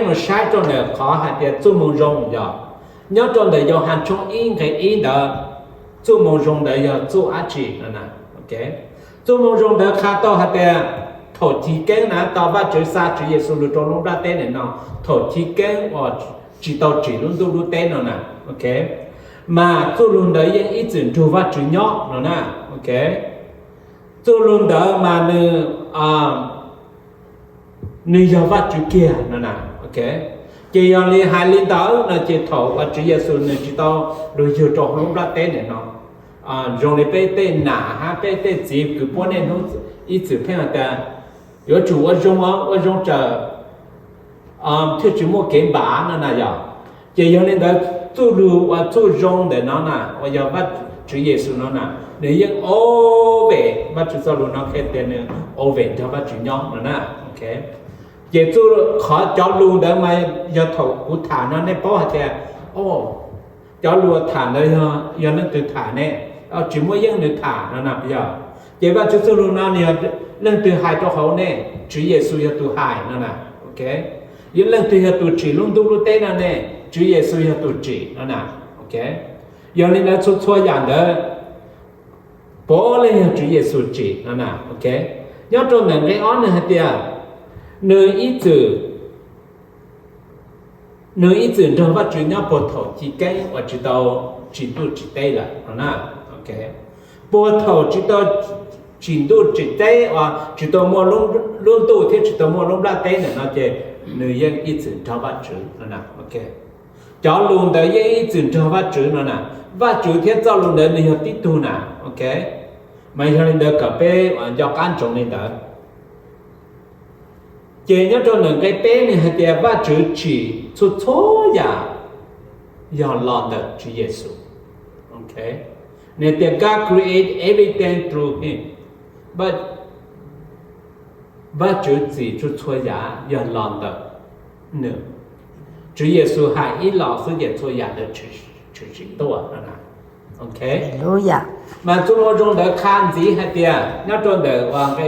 Mus saib rau ntawm qhov hais tias txuj moo zoo yog nyob rau ntawm Yauhas tshooj ib nqe ib ntawd, txuj moo zoo ntawd yog txuj dab tsi no na? Txuj moo zoo ntawd qha tau hais tias thaum chiv keeb na tau Vajtswv xa Tswv Yexus lug rau lub nplaj teb ntawm no, thaum chiv keeb uas tsis tau tsim lub ntuj lub teb no na, mas txuj lug ntawd yeej ib txwm nrug Vajtswv nyob no na. Txuj lug ntawd mas nws nws yog Vajtswv kiag no na. Ces yog li hais li ntawd no ces thaum uas Tswv Yexus nws tsis tau lug yug rau hauv lub nplaj teb ntawm no, zoo li peb tej nam hab peb tej txiv kws puab niaj hnub ib txwm pheej has tas yuav tsum ua zoo, ua zoo tsawm thiaj tsis muaj kev npav no na yog. Ces yog li ntawd txuj lug uas txuj zoo ntawm no na uas yog Vajtswv Yexus no na, nws yeej always, Vajtswv txoj lug no qhia tias nws always nrog Vajtswv nyob no na. Ces txuj, qhov cov lug ntawd mas yog thaum kuv tham no nej paub hais tias, o, cov lug tham ntawd yog leej twg tham ne? Tsis muaj yeej nws tham no na yog. Ces Vajtswv txuj lug no nws yog leej twg hais rau hauv ne? Tswv Yexus yog tus hais no na. Yog leej twg yog tus tsim lub ntuj lub teb no ne? Tswv Yexus yog tus tsim no na. Yog li ntawd txhua txhua yam ntawd puav leej yog Tswv Yexus tsim no na. Nyob rau ntawm nqe ob nws hais tias nws ib txwm, nws ib txwm nrog Vajtswv nyob puag thaum chiv keeb uas tsis tau tsim ntuj tsim teb lawm no na. Puag thaum tsis tau tsim ntuj tsim teb uas tsis tau muaj lub ntuj thiab tsis tau muaj lub nplaj teb ntawm no ces nws yeej ib txwm nrog Vajtswv no na. Cov lug ntawd yeej ib txwm nrog Vajtswv no na. Vajtswv thiab txoj lug ntawd nws yog tib tug na. Mas yog li ntawd kom peb nco qab ntsoov li ntawd. Ces nyob rau ntawm nqe peb nws hais tias Vajtswv tsim txhua txhua yam yog los ntawm Tswv Yexus. Nws tias God create everything through him. Vajtswv tsim txhua txhua yam yog los ntawm nws. Tswv Yexus hais ib los xwb ces txhua yam ntawd tshwm sim tuaj no na. Mas txuj moo zoo ntawd qha ntxiv hais tias nyob rau ntawm uas nqe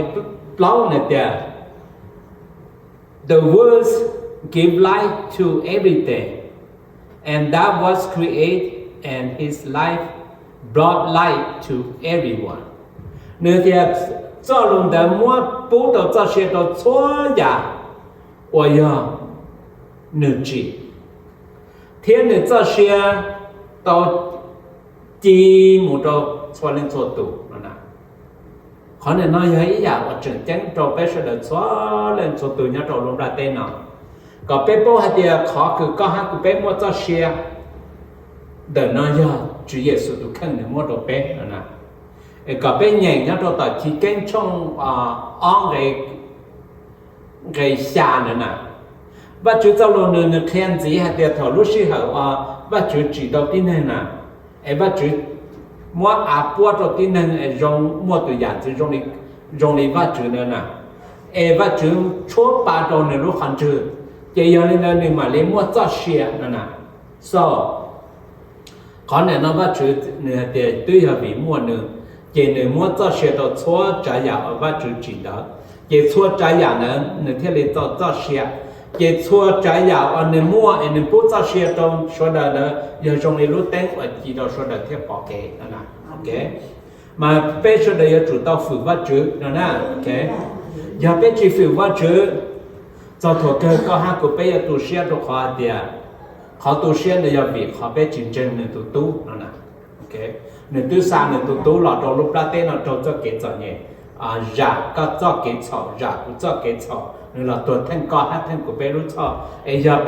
plaub nws tias The words give life to everything, and that was created, and his life brought light to everyone. Nws tias txoj lug ntawd muab pub tau txoj sia rau txhua yam uas yog nws tsim, thiab nws txoj sia tau ci mus rau txhua leej txhua tus no na. Qhov ntawm no yog ib yam uas tseem ceeb rau peb sawv daws txhua leej txhua tus nyob rau lub nplaj teb no, kom peb paub hais tias qhov kws koj hab kws peb muaj txoj sia ntawm no yog Tswv Yexus tus kheej nws muab rau peb no na. Es kom peb nyeem nyob rau tom Chiv Keeb tshooj ob nqe xya ntawd na, Vajtswv txoj lus nws nws qhia ntxiv hais tias thaum lub sij hawm uas Vajtswv tsim tau tib neeg na, es Vajtswv muab av puab rau tib neeg es zoo muaj tus yam ntxwv zoo li Vajtswv ntawd na, es Vajtswv tshuab pa rau nws lub qhov ntswg, ces yog li ntawd nws mam li muaj txoj sia no na. So qhov ntawm no Vajtswv nws hais tias twb yog vim muaj nws, ces nws muab txoj sia rau txhua tsav yam uas Vajtswv tsim ntawd, ces txhua tsav yam ntawd nws thiaj li tau txoj sia. Ces txhua tsav yam uas nws muaj es nws pub txoj sia rau sawv daws ntawd yog zoo li lub teeb uas ci rau sawv daws thiaj pom kev no na. Mas peb sawv daws yuav tsum tau fwm Vajtswv no na. Yog peb tsis fwm Vajtswv, txog thaum kawg koj hab kuv peb yuav tu siab rau qhov hais tias qhov tu siab ntawd yog vim qhov peb tsis ntseeg nws tus tub no na. Nws twb xa nws tus tub los rau lub plab teb no raug txoj kev txom nyem, zam koj txoj kev txhaum, zam kuv txoj kev txhaum, nws los tuag theej koj hab theej kuv peb lub txhoj. Es yog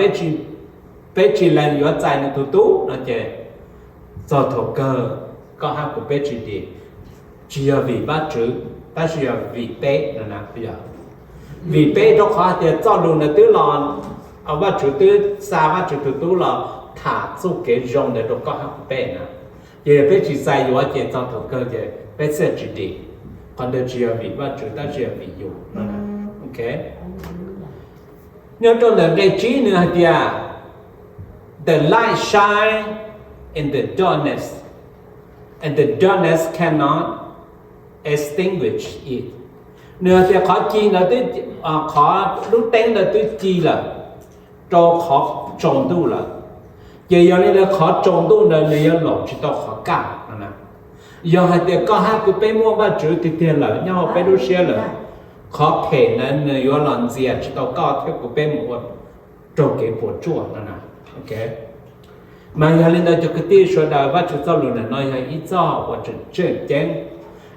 peb tsis lees yuav txais nws tus tub no ces txog thaum kawg koj hab kuv peb tsis dim, tsis yog vim Vajtswv, tab sis yog vim peb no na. Vim peb rau qhov hais tias txoj lus ntawd twb los, Vajtswv twb xa Vajtswv tus tub los tham txoj kev zoo ntawd rau koj hab kuv peb na. Ces yog peb tsis txais yuav ces txog thaum kawg ces peb thiaj tsis dim. Qhov ntawd tsis yog vim Vajtswv tab sis yog vim yus. Nyob rau ntawm nqe tsib nws hais tias, The light shine in the darkness, and the darkness cannot extinguish it. Nws hais tias qhov ci ntawd, qhov lub teeb ntawd twb ci lawm, rau qhov tsaus ntuj lawm. Ces yog li ntawd qhov tsaus ntuj ntawd nws yuav laum tsis tau qhov kaj no na. Yog hais tias koj hab kuv peb muaj Vajtswv tiag tiag lawm nyob hauv peb lub siab lawm, qhov phem ntawd nws yuav los ntxias tsis tau koj thiab kuv peb mus ua raug kev puas tsuaj no na. Mas yog li ntawd cov kwv tij sawv daws, Vajtswv txoj lus ntawm no yog ib txoj uas tseem tseem ceeb,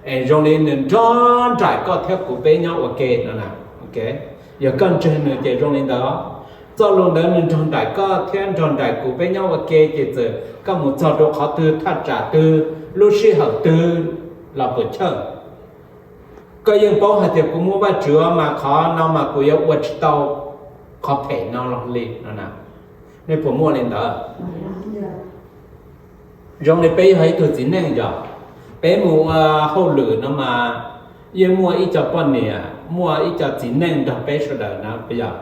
es zoo li nws nrog nraim koj thiab kuv peb nyob ua ke no na. Yog koj ntseeg nws ces zoo li ntawd. Txoj lus ntawd nws nrog nraim koj thiab nrog nraim kuv peb nyob ua ke, ces txawm koj mus txog rau qhov twg, thaj tsam twg, lub sij hawm twg los puas chawj, koj yeej paub hais tias kuv muaj Vajtswv mas qhov no mas kuv yuav ua tsis tau qhov phem no los li no na. Nej puas muaj li ntawd? Zoo li peb yog ib tug txiv neej yog, peb mus ua hauj lwm no mas yeej muaj ib co poj niam, muaj ib co txiv neej nrog peb sawv daws na, puas yog?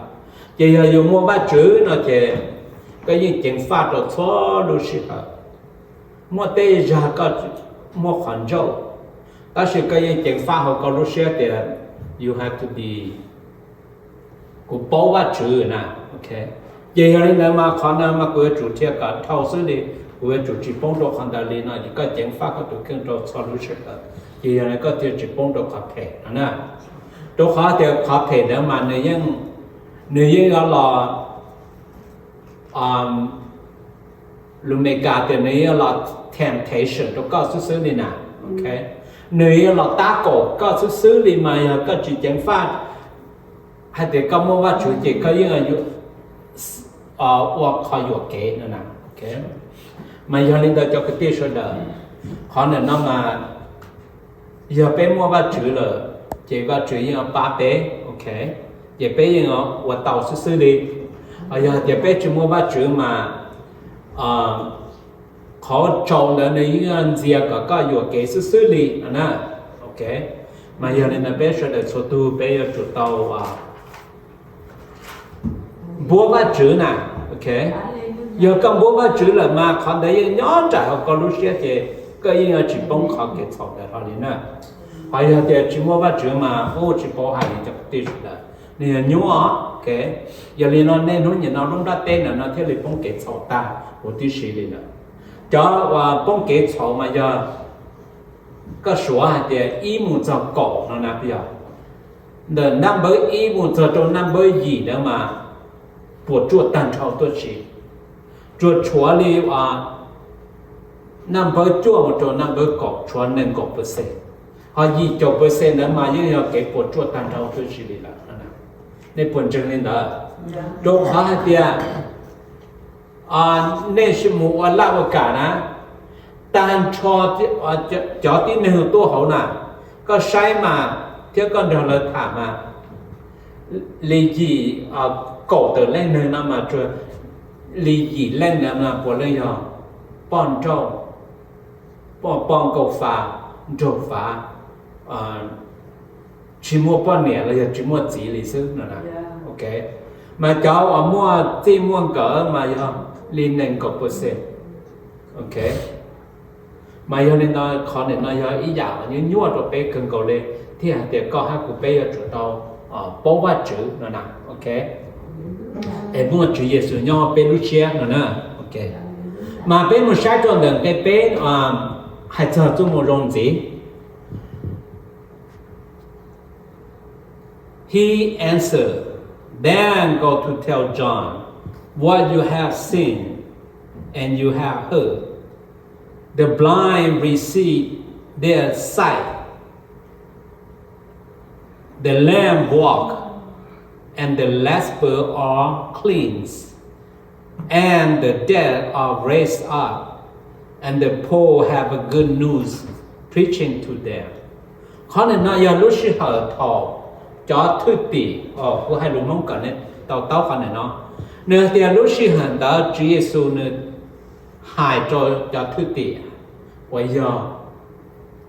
Ces yog yus muaj Vajtswv no ces koj yeej ceev faj rau txhua lub sij hawm. Muaj tej zag koj muaj qhov ntsauj, tab sis koj yeej ceev faj hauv koj lub siab tias you have to be, kuv paub Vajtswv na. Ces yog li ntawd mas qhov ntawd mas kuv yuav tsum dhia kom dhau xwb li, kuv yuav tsum tsis poob rau qhov ntawd li no, ces koj ceev faj koj tus kheej rau txhua lub sij hawm, ces yog li koj thiaj tsis poob rau qhov phem no na. Rau qhov tias qhov phem ntawd mas nws yeej, nws yeej yuav los, lus Meskas tias nws yuav los temptation rau koj xwb xwb li na. Nws yuav los tab kaum koj xwb xwb li, mas yog koj tsis ceev faj hais tias koj muaj Vajtswv ces koj yeej ua qhov yuam kev no na. Mas yog li ntawd cov kwv tij sawv daws, qhov ntawm no mas yog peb muaj Vajtswv lawm ces Vajtswv yeej pab peb, ces peb yeej ua tau xwb xwb li. Yog hais tias peb tsis muaj Vajtswv mas qhov tsaus ntawd nws yeej ntxias kom koj yuam kev xwb xwb li na. Mas yog li ntawd peb sawv daws txhua tug peb yuav tsum tau npuab Vajtswv na. Yog koj npuab Vajtswv lawm mas qhov ntawd yeej nyob nraim hauv koj lub siab ces koj yeej yuav tsis poob qhov kev txhaum ntawd hlo li na. Ho yog tias tsis muaj Vajtswv mas ub tsis paub hais li cov kwv tij sawv daws, nws yog nyuaj. Yog li no niaj hnub nim no lub ntiaj teb ntawm no thiaj li poob kev txhaum tag huv tib si li lawm. Cov uas poob kev txhaum mas yog koj suav hais tias ib mus txog kaum no na, yog ntawm naj npawb ib mus txog rau naj npawb yim ntawd mas puas tsuaj tag nrho tuaj si. Tsuas tshuav li naj npawb cuaj mus rau naj npawb kaum tshuav nees nkaum percent, ho yim caum percent ntawd mas yeej yog kev puas tsuaj tag nrho tuaj si li lawm. Nej puas ntseeg li ntawd? Rau qhov hais tias nej sim mus ua laj ua kam na, tag nrho cov tib neeg tuaj hauv na, koj saib mas thiab koj nrog lawv tham mas li yim, kaum tawm leej neeg no mas li yim leej ntawd mas puav leej yog poj nrauj, poj nkauj fa, nraug fa, tsis muaj poj niam los yog tsis muaj txiv li xwb no na. Mas cov uas muaj txij muaj nkawm mas yog li nees nkaum percent. Mas yog li no qhov nim no yog ib yam uas nyuaj nyuaj rau peb kawg nkaus li, thiaj hais tias koj hab kuv peb yuav tsum tau paub Vajtswv no na. Es muaj Tswv Yexus nyob peb lub siab no na. Mas peb mus saib rau ntawm nqe peb hais txog txuj moo zoo ntxiv. He answered, then go to tell John what you have seen and you have heard. The blind receive their sight, the lame walk, and the leper are cleansed, and the dead are raised up, and the poor have a good news preaching to them. Qhov nim no yog lub sij hawm thaum cov thwj tim, kuv hais lus Hmoob kom nej tau taub qhov nim no, nws tias lub sij hawm ntawd Tswv Yexus nws hais rau cov thwj tim uas yog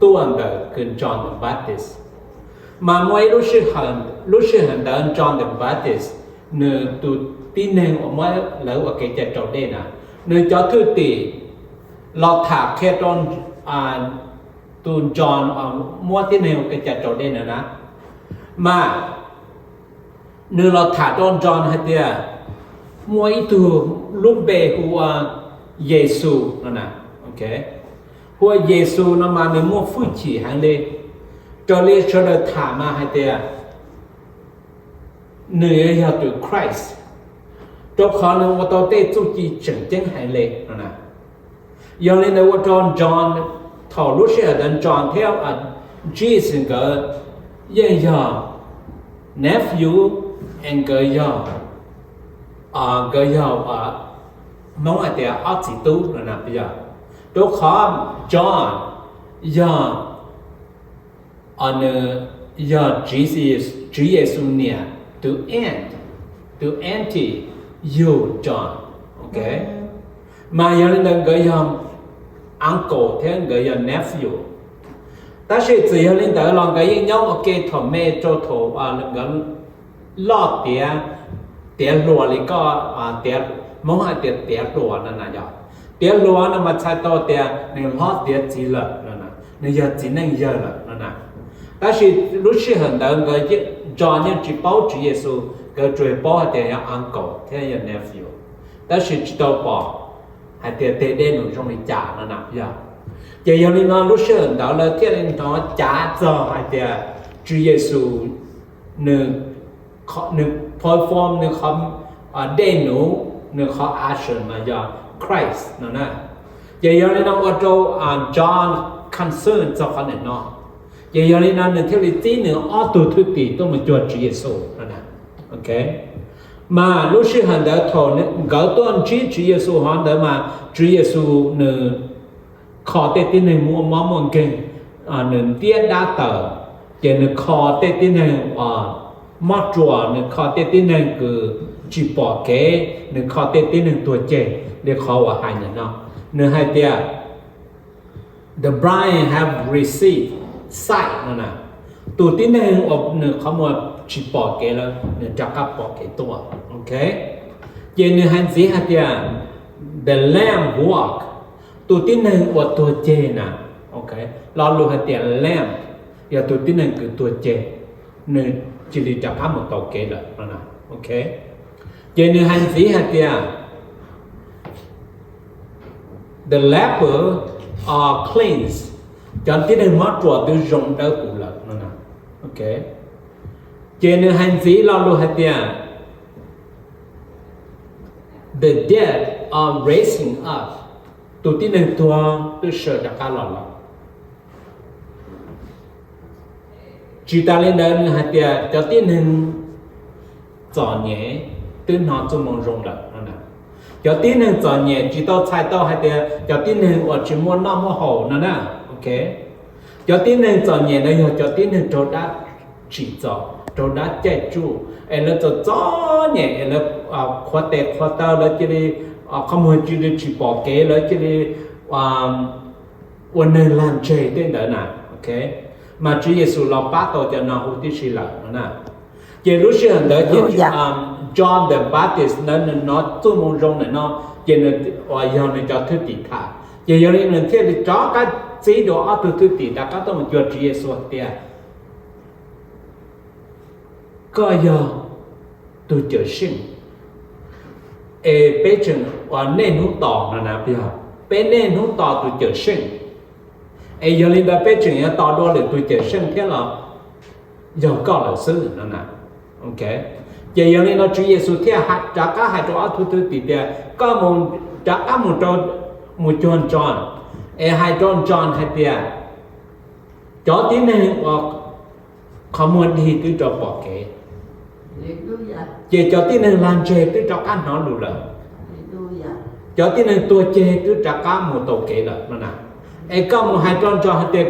tuaj ntawm kws John the Baptist. Mas muaj ib lub sij hawm ntawd John the Baptist, nws tus tib neeg uas muab lawv ua kev cai raus dej na, nws cov thwj tim los tham qhia rau tus John muab tib neeg ua kev cai raus dej na na, mas nws los tham rau John hais tias muaj ib tug lub npe hu ua Yexus no na. Hu ua Yexus no mas nws muaj hwj chim heev li. Raws li sawv daws tham mas hais tias nws yog tus Christ, rau qhov nws ua tau tej txuj ci tseem ceeb heev li no na. Yog li ntawd ua rau John, thaum lub sij hawm ntawd John thiab Jesus nkawd yeej yog nephew, es nkawd yog, nkawd yog, Hmoob hais tias ob txiv tub no na, yog. Rau qhov John yog, nws yog Tswv Yexus niam tus aunt, tus auntie yug John. Mas yog li ntawd nkawd yog uncle thiab nkawd yog nephew. Tab sis txawm yog li ntawd los nkawd yeej nyob ua ke thaum me rau thaum nkawd loj tiav, tiav hluas li koj, tiav, Hmoob hais tias tiav hluas no na yog. Tiav hluas no mas txhais tau tias nws hlob tiav txiv lawm no na, nws yog txiv neej yawg lawm no na. Tab sis lub sij hawm ntawd nkawd, John yeej tsis paub Tswv Yexus, nkawd tsuas paub hais tias yog uncle thiab yog nephew, tab sis tsis tau pom hais tias tej dej num zoo li cas no na yog. Ces yog li no lub sij hawm ntawd lawv thiaj li hnov cav txog hais tias Tswv Yexus nws, nws perform nws qhov dej num, nws qhov action mas yog Christ no na. Ces yog li no ua rau John concern txog qhov ntawm no. Ces yog li no nws thiaj li txib nws ob tug thwj tim tuaj mus cuag Tswv Yexus no na. Mas lub sij hawm ntawd thaum nkawd tuaj ntsib Tswv Yexus hov ntawd mas Tswv Yexus nws kho tej tib neeg muaj mob muaj nkeeg, nws ntiab dab tawm, ces nws kho tej tib neeg mob ruas, nws kho tej tib neeg kws tsis pom kev, nws kho tej tib neeg tuag ceg li qhov uas hais ntawm no. Nws hais tias the blind have received sight no na. Tus tib neeg uas nws qhov muag tsis pom kev lawm nws rov qab pom kev tuaj. Ces nws hais ntxiv hais tias the lame walk. Tus tib neeg uas tuag ceg na, lo lus hais tias lame yog tus tib neeg kws tuag ceg, nws cia li rov qab mus tau kev lawm no na. Ces nws hais ntxiv hais tias the leper are cleansed, cov tib neeg mob ruas twb zoo dawb huv lawm no na. Ces nws hais ntxiv lo lus hais tias the dead are raising up, tus tib neeg tuag twb sawv rov qab los lawm. Tsis tas li ntawd nws hais tias cov tib neeg txom nyem twb hnov txuj moo zoo lawm no na. Cov tib neeg txom nyem tsis tau txhais tau hais tias cov tib neeg uas tsis muaj noj muaj haus no na. Cov tib neeg txom nyem no yog cov tib neeg raug dab tsim txom, raug dab caij tsuj, es lawv txom txom nyem es lawv qhuav tes qhuav taw, lawv cia li qhov muag cia li tsis pom kev, lawv cia li ua neeg lag ntseg tej ntawd na. Mas Tswv Yexus los pab tau cov no huv tib si lawm no na. Ces lub sij hawm ntawd ces John the Baptist ntawd nws hnov txuj moo zoo ntawm no, ces nws, uas yog nws cov thwj tim tham, ces yog li nws thiaj li rov qab txib dua ob tug thwj tim rov qab tuaj mus cuag Tswv Yexus hais tias koj yog tus cawm seej, es peb tseem uas niaj hnub tos no na, yog peb niaj hnub tos tus cawm seej, es yog li ntawd peb tseem yuav tos dua lwm tus cawm seej thiab los yog koj lawm xwb no na. Ces yog li no Tswv Yexus thiaj rov qab hais rau ob tug thwj tim tias koj mus, rov qab mus rau, mus cuag John, es hais rau John hais tias cov tib neeg uas qhov muag dig twb rov pom kev, ces cov tib neeg lag ntseg twb rov qab hnov lus lawm, cov tib neeg tuag ceg twb rov qab mus tau kev lawm no na. Es koj mus hais rau John hais tias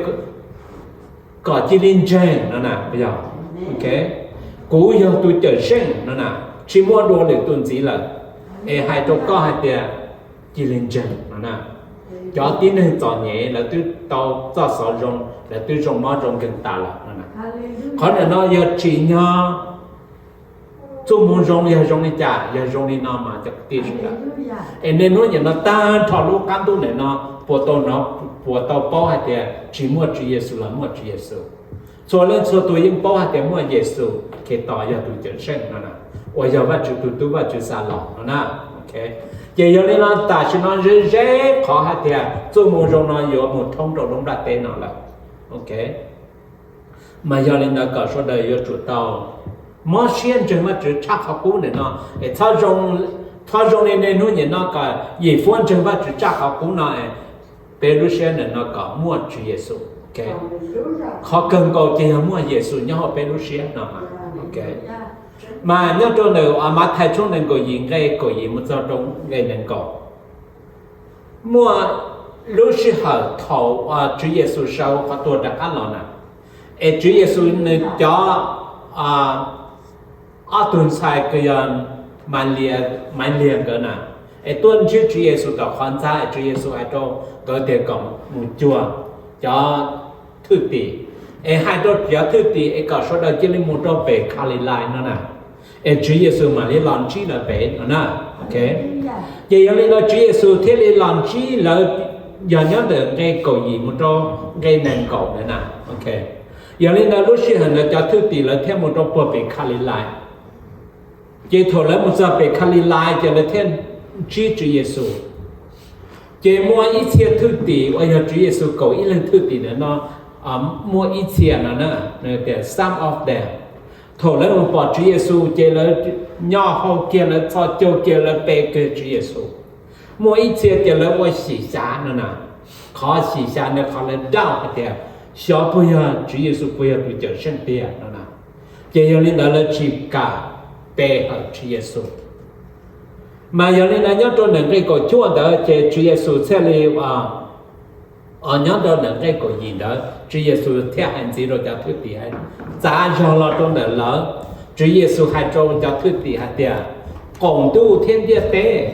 kom cia li ntseeg no na, yog, kuv yog tus cawm seej no na, tsis muaj dua lwm tus ntxiv lawm, es hais rau koj hais tias cia li ntseeg no na. Cov tib neeg txom nyem lawv twb tau txoj xov zoo, lawv twb zoo mob zoo nkeeg tas lawm no na. Qhov ntawm no yog tsim nyog txuj moo zoo yog zoo li cas, yog zoo li no mas cov kwv tij sawv daws, es niaj hnub nim no tag nrho lub qab ntuj ntawm no puas tau hnov, puas tau paub hais tias tsis muaj Tswv Yexus los muaj Tswv Yexus? Txhua leej txhua tus yeej paub hais tias muaj Yexus Khetos yog tus cawm seej no na. uas yog Vajtswv tus tub Vajtswv xa los no na. Ces yog li no tam sim no ze ze qhov hais tias txuj moo zoo no yuav mus thoob rau lub nplaj teb no lawm. Mas yog li ntawd kom sawv daws yuav tsum tau mob siab ntseeg Vajtswv tshaj qhov qub ntawm no, es txhob zoo li niaj hnub nim no kom yim fuab ntseeg Vajtswv tshaj qhov qub no, peb lub siab ntawm no kom muaj Tswv Yexus. Qhov kawg nkaus ces yog muaj Yexus nyob hauv peb lub siab no. Mas nyob rau ntawm Mathais tshooj nees nkaum yim nqe kaum yim mus txog rau nqe nees nkaum, muaj lub sij hawm thaum Tswv Yexus sawv hauv qhov tuag rov qab los na, es Tswv Yexus nws cov ob tug ntxhais kws yog Maiv Liag nkawd na, es tuaj ntsib Tswv Yexus tom qhov ntxa, es Tswv Yexus hais rau nkawd tias kom mus cuag cov thwj tim, es hais rau cov thwj tim es kom sawv daws cia li mus rau pem Kalilais no na, es Tswv Yexus mam li los ntsib lawv pem no na. Ces yog li no Tswv Yexus thiaj li los ntsib lawv, yog nyob ntawm nqe kaum yim mus rau nqe nees nkaum ntawd na. Yog li ntawd lub sij hawm ntawd cov thwj tim lawv thiaj mus rau puag pem Kalilais. Ces thaum lawv mus txog pem Kalilais ces lawv thiaj ntsib Tswv Yexus. Ces muaj ib txhia thwj tim uas yog Tswv Yexus kaum ib leeg thwj tim ntawd no, muaj ib txhia no na, tias some of them, thaum lawv mus pom Tswv Yexus ces lawv nyo hau kiag, lawv txhos caug kiag, lawv pe kiag Tswv Yexus. Muaj ib txhia ces lawv ua xyim xyav no na. Qhov xyim xyav ntawd qhov lawv doubt hais tias xyov puas yog Tswv Yexus puas yog tus Cawmseej tiag no na. Ces yog li ntawd lawv tsis kam pe hawm Tswv Yexus. Mas yog li ntawd nyob rau ntawm nqe kaum cuaj ntawd ces Tswv Yexus thiaj li, nyob rau ntawm nqe kaum yim ntawd Tswv Yexus thiaj hais ntxiv rau cov thwj tim, txav zog los rau ntawm lawv, Tswv Yexus hais rau cov thwj tim hais tias, Qaum ntuj thiab ntiaj teb,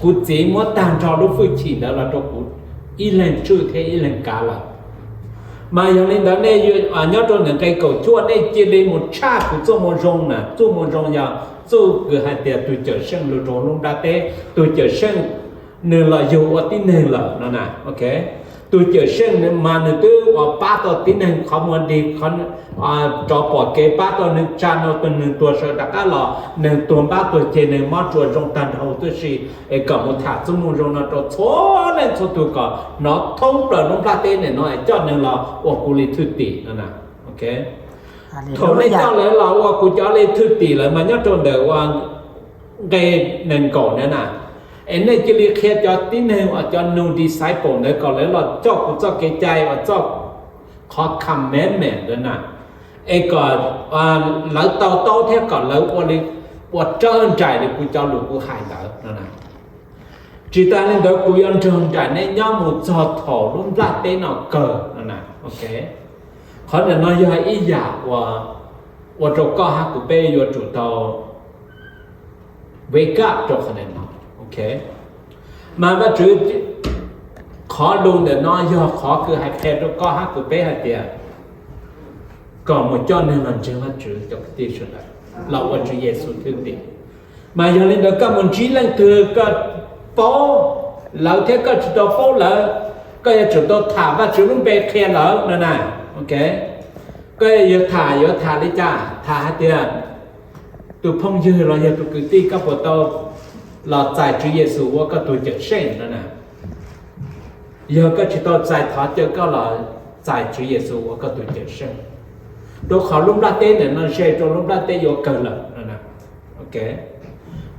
kuv Txiv muab tag nrho lub hwj chim ntawd los rau kuv ib leeg tswj thiab ib leeg kav lawm. Mas yog li ntawd nej nyob rau ntawm nqe kaum cuaj nej cia li mus tshaj kuv txuj moo zoo na. Txuj moo zoo yog txuj kws hais tias tus Cawmseej los rau lub nplaj teb, tus Cawmseej nws los yug ua tib neeg lawm no na. Tus Cawmseej mas nws twb ua pab tau tib neeg qhov muag dig, rov pom kev, pab tau neeg tsa no, nws tuag sawv rov qab los, neeg tuag npab tuag ceg, neeg mob ruas zoo tag nrho huv tib si, es kom mus tham txuj moo zoo no rau txhua leej txhua tug kom hnov thoob plaws lub nplaj teb ntawm no es coj neeg los ua kuv li thwj tim no na. Thaum nej coj lawv los ua kuv cov li thwj tim lawm mas nyob rau ntawm ua nqe nees nkaum ntawd na, es nej cia li qhia cov tib neeg uas cov nug disciple ntawd kom lawv los coj kuv txoj kev cai uas txoj qhov commandment ntawd na, es kom lawv to taub thiab kom lawv ua li, ua raws nraim li kuv cov lus kuv hais ntawd no na. Tsis tas li ntawd kuv yuav nrog nraim nej nyob mus txog thaum lub nplaj teb no kawg no na. Qhov ntawm no yog ib yam uas ua rau koj hab kuv peb yuav tsum tau wake up rau qhov ntawm no. Mas Vajtswv qhov lus ntawm no yog qhov kws hais qhia rau koj hab kuv peb hais tias kom mus coj neeg los ntseeg Vajtswv cov kwv tij sawv daws, los ua Tswv Yexus thwj tim. Mas yog li ntawd koj mus ntsib leej twg koj paub lawv thiab koj tsis tau paub lawv, koj yuav tsum tau tham Vajtswv lub npe qhia lawv no na. Koj yuav tham, yuav tham li cas? Tham hais tias tus phooj ywg los yog tus kwv tij koj puas tau los txais Tswv Yexus ua koj tus Cawmseej no na. Yog koj tsis tau txais, thov caw koj los txais Tswv Yexus ua koj tus Cawmseej, rau qhov lub nplaj teb ntawm no ze rau lub nplaj teb yuav kawg lawm no na.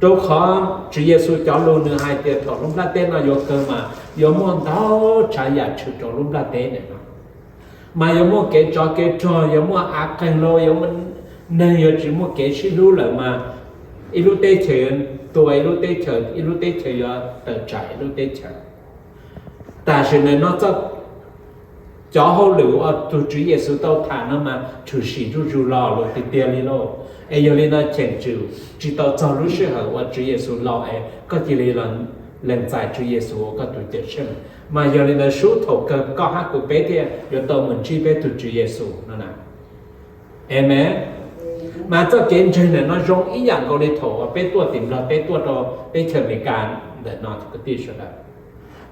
Rau qhov Tswv Yexus cov lus nws hais tias thaum lub nplaj teb no yuav kawg mas yuav muaj ntau tsav yam tshwm rau lub nplaj teb ntawm no. Mas yuav muaj kev tsov kev rog, yuav muaj av qeeg los, yuav muaj, neeg yuav tsis muaj kev sib hlub lawm mas ib lub teb chaws yuav tuag ib lub teb chaws, ib lub teb chaws yuav tawm tsam ib lub teb chaws. Tam sim ntawm no txoj, cov hauj lwm uas tus Tswv Yexus tau tham no mas tshwm sim zuj zus los lawm tiag tiag li lauj. Es yog li no cheem tsum tsis tau txog lub sij hawm uas Tswv Yexus los es koj cia li los lees txais Tswv Yexus ua koj tus Cawmseej. Mas yog li ntawd sub thaum kawg koj hab kuv peb thiaj yuav tau mus ntsib peb tus Tswv Yexus no na. Amees. Mas txoj kev ntseeg ntawm no zoo ib yam nkaus li thaum uas peb tuaj tim Nplog teb tuaj rau teb chaws Amelikas ntawm no kwv tij sawv daws.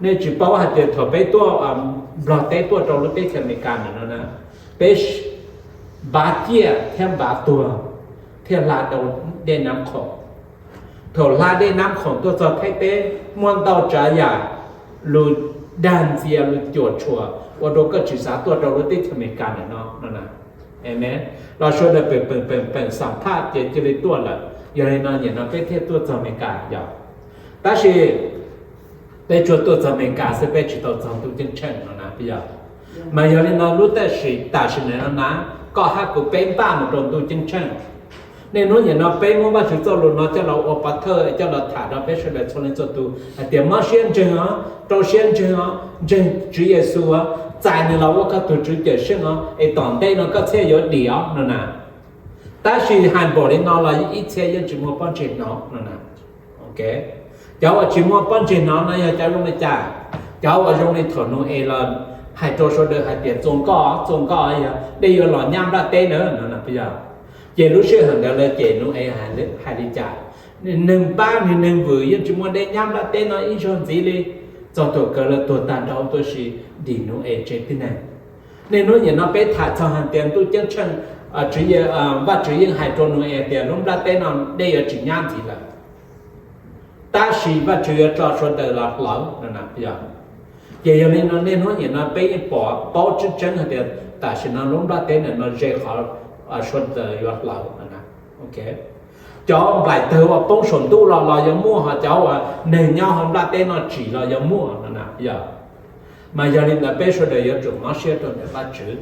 Nej tsis paub hais tias thaum peb tuaj Nplog teb tuaj rau lub teb chaws Amelikas ntawm no na, peb npav ciaj thiab npav tuag, thiaj hla rau dej Nab Khoom. Thaum hla dej Nab Khoom tuaj txog Thaib teb, muaj ntau tsav yam lus dag ntxias, lus cuam tshuam ua rau koj tsis xav tuaj rau lub teb chaws Amelikas ntawm no no na. Amen. Los sawv daws peem peem peem peem xam phaj ces cia li tuaj lawm. Yog li no nim no peb thiaj tuaj txog Amelikas yog. Tab sis peb tsuas tuaj txog Amelikas xwb, peb tsis tau txog ntuj ceeb tsheej no na, puas yog? Mas yog li no lub tam sim, tam sim no na, koj hab kuv peb npaj mus rau ntuj ceeb tsheej. Niaj hnub nim no peb muab Vajtswv txoj lus no coj los ua pov thawj, coj los tham rau peb sawv daws txhua leej txhua tus hais tias mob siab ntseeg os, rau siab ntseeg os, ntseeg Tswv Yexus os, txais nws los ua koj tus Tswv Cawmseej os, es tom ntej no koj txhiaj yuav dim os no na. Tab sis hais npaum li no los ib txhia yeej tsis muaj pob ntseg hnov no na. Cov uas tsis muaj pob ntseg hnov no yog cov zoo li cas? Cov uas zoo li thaum Nau-es los hais rau sawv daws hais tias txua nkoj, txua nkoj, yog dej yuav los nyab nplaj teb na no na, puas yog? Ces lub sij hawm ntawd lawv cem Nau-es hais li cas? Neeg pab niag neeg vwm yeej tsis muaj dej nyab nplaj teb no ib zaug ntxiv li. Txog thaum kawg lawv tuag tag nrho tuaj si dim Nau-es tsev tib neeg. Niaj hnub nim no peb tham txog hais tias ntuj ceeb tsheej, Vajtswv yeej hais rau Nau-es tias lub nplaj teb no dej yuav tsis nyab ntxiv lawm, tab sis Vajtswv yuav tso sawv daws los hlawv no na, puas yog? Ces yog li no niaj hnub nim no peb yeej pom paub tseeb tseeb hais tias tam sim no lub nplaj teb ntawm no ze qhov sawv daws yuav hlawv no na. Cov nplaim tawg uas poob saum ntuj los los yuav muaj, ho cov uas neeg nyob hauv nplaj teb no tsim los yuav muaj no na, puas yog? Mas yog li ntawd peb sawv daws yuav tsum mob siab rau ntawm Vajtswv,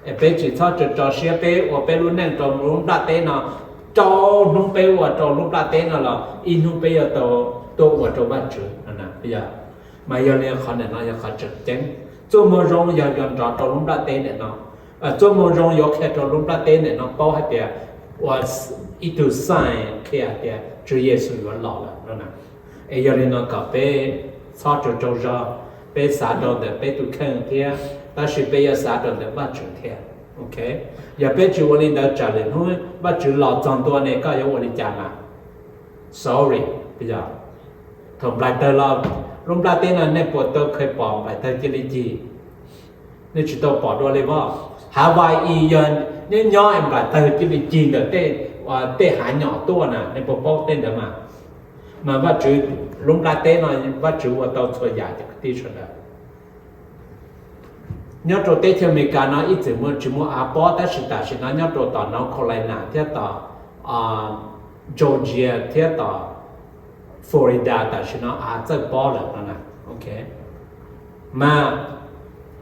es peb tsis txhob tso siab peb ua peb lub neej rau lub nplaj teb no. Rau hnub peb ua rau lub nplaj teb no los ib hnub peb yuav tau tuaj ua rau Vajtswv no na, puas yog? Mas yog li qhov ntawm no yog qhov tseem ceeb. Txoj moo zoo yog yuav nrov rau lub nplaj teb ntawm no. Txoj moo zoo yuav qhia rau lub nplaj teb ntawm no paub hais tias ua ib tug sign qhia hais tias Tswv Yexus yuav los lawm no na. Es yog li no kom peb txhob tsaug tsaug zog, peb xav rau ntawm peb tus kheej thiab, tab sis peb yuav xav rau ntawm Vajtswv thiab. Yog peb tsis ua li ntawd tsam lwm hnub Vajtswv los txog ntua ne koj yuav ua li cas mas? Sorry, puas yog? Thaum nplaim tawg los lub nplaj teb no nej puas tau kheev pom nplaim tawg cia li cig? Nej tsis tau pom dua li as. Hawaii yog nyob nyob nplaim tawg cia li cig ntawm tej, tej hav nyom tuaj na, nej puas paub tej ntawd mas? Mas Vajtswv, lub nplaj teb no Vajtswv ua tau txhua yam cov kwv tij sawv daws. Nyob rau teb chaws Amelikas no ib txwm muaj tsis muaj av pob, tab sis tam sim no nyob rau tom North Carolina thiab tom Georgia thiab tom Florida tam sim no av txawj pob lawm no na. Mas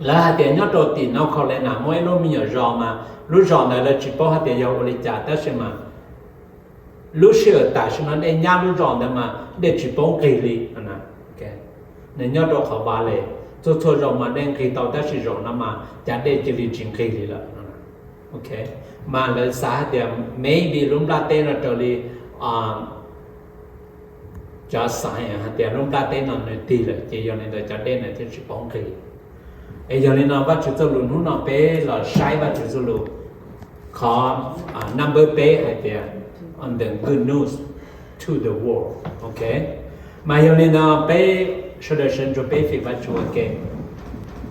lawv hais tias nyob rau tim North Carolina muaj ib lub me nyuam zos mas lub zos ntawd lawv tsis paub hais tias yog ua li cas tab sis mas lub sij hawm tam sim no dej nyab lub zos ntawd mas dej tsis paub nqig li. Nws nyob rau qhov valley, txhua txhua zaus mas dej nqig tau tab sis zaum no mas cas dej cia li tsis nqig li lawm. Mas lawv xav hais tias maybe lub nplaj teb no raws li cov science hais tias lub nplaj teb no nws tig lawm ces yog li ntawd cov dej ntawd thiaj tsis paub nqig. Es yog li no Vajtswv txoj lus hnub no peb los saib Vajtswv txoj lus qhov number peb hais tias the good news to the world. Mas yog li no peb sawv daws sawv ntsuag peb fim Vajtswv ua ke.